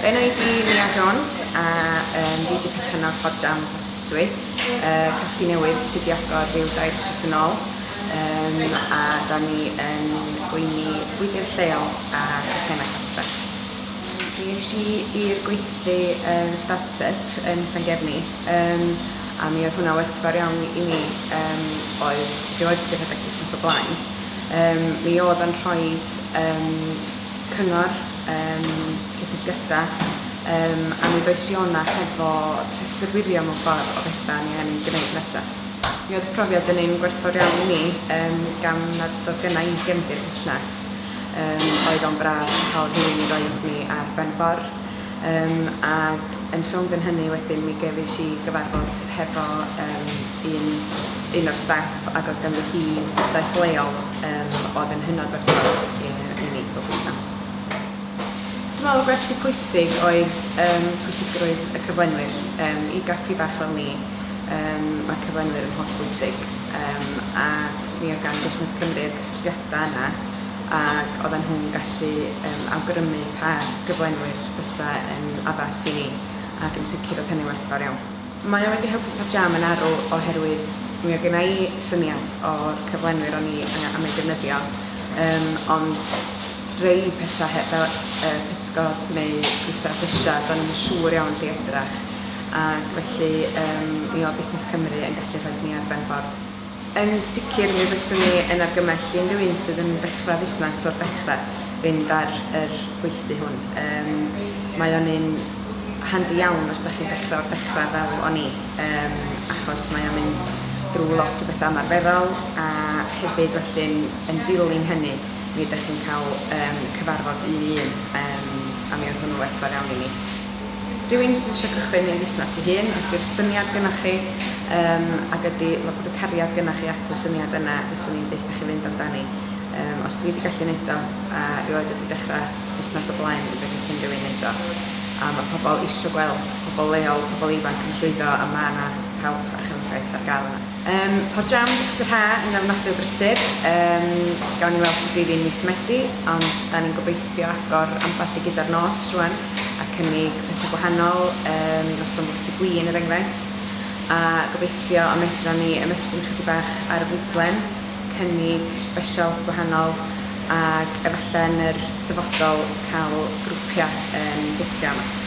Fy enw i 'di Nia Jones a yym fi 'di perchennog Pod Jam Porthaethwy, yy caffi newydd sy 'di agor ryw dair wsos yn ôl yym a 'dan ni yn gweini bwydydd lleol a chacennau cartre. Mi es i i'r gweithdy yn Start-up yn Llangefni yym a mi oedd hwnna werthfawr iawn i mi yym oedd rioed wedi rhedeg busnes o blaen. Yym mi oedd o'n rhoid yym cyngor, yym cysylltiadau yym a mi ddois i o'na hefo rhestr wirio mewn ffordd o bethau o'n i yn gwneud nesa. Mi oedd y profiad yn un gwerthfawr iawn i mi yym gan nad oedd gynna i gefndir busnes yym oedd o'n braf cael rhywun i roid ni ar ben ffordd yym ac yn sownd yn hynny wedyn mi gefis i gyfarfod hefo yym un un o'r staff ac oedd ganddi hi wybodaeth leol yym oedd yn hynod werthfawr i i ni fel busnes. Dwi'n meddwl y gwersi pwysig oedd yym pwysigrwydd y cyflenwyr. Yym i gaffi bach fel ni yym mae'r cyflenwyr yn hollbwysig yym ac mi oedd gan Busnes Cymru'r cysylltiadau yna ac oedden nhw'n gallu yym awgrymu pa gyflenwyr fysa yn addas i ni ac yn sicr oedd hynny'n werthfawr iawn. Mae o wedi helpu Pop Jam yn arw oherwydd mi oedd genna i syniad o'r cyflenwyr o'n i am eu defnyddio yym ond rei petha he- fel yy pysgod neu ffrwytha a llysia do'n i'm yn siŵr iawn lle i edrach ac felly yym mi oedd Busnes Cymru yn gallu rhoid ni ar ben ffordd. Yn sicr mi fyswn i yn argymell i unrhyw un sydd yn dechrau busnes o'r dechrau fynd ar yr gweithdy hwn. Yym mae o'n un handi iawn os dach chi'n dechrau o'r dechrau fel o'n i yym achos mae o'n mynd drwy lot o bethau ymarferol a hefyd wedyn yn dilyn hynny mi ydych chi'n cael yym cyfarfod un i un yym a mi oedd hwnnw werthfawr iawn i mi. Rhywun sydd eisiau cychwyn ei fusnes ei hun, os 'di'r syniad gynnoch chi yym ac ydi ma' bod y cariad gynnoch chi at y syniad yna, fyswn i'n deutha chi fynd amdani. Yym os dwi 'di gallu neud o a rioed wedi dechrau busnes o blaen, fedrith unrhyw un neud o. A ma' pobl isio gweld pobl leol, pobl ifanc yn llwyddo a ma' 'na help a chefnogaeth ar gael yna. Yym Port Jam dros yr ha' yn ofnadwy o brysur. Yym gawn ni weld sut fydd hi'n mis Medi ond 'dan ni'n gobeithio agor ambell i gyda'r nos rŵan a cynnig petha gwahanol yym noson bwrdd gwin er enghraifft a gobeithio y medran ni ymestyn chydig bach ar y fwydlen, cynnig sbesials gwahanol ag efalla yn yr dyfodol cael grwpia yn bwcio yma.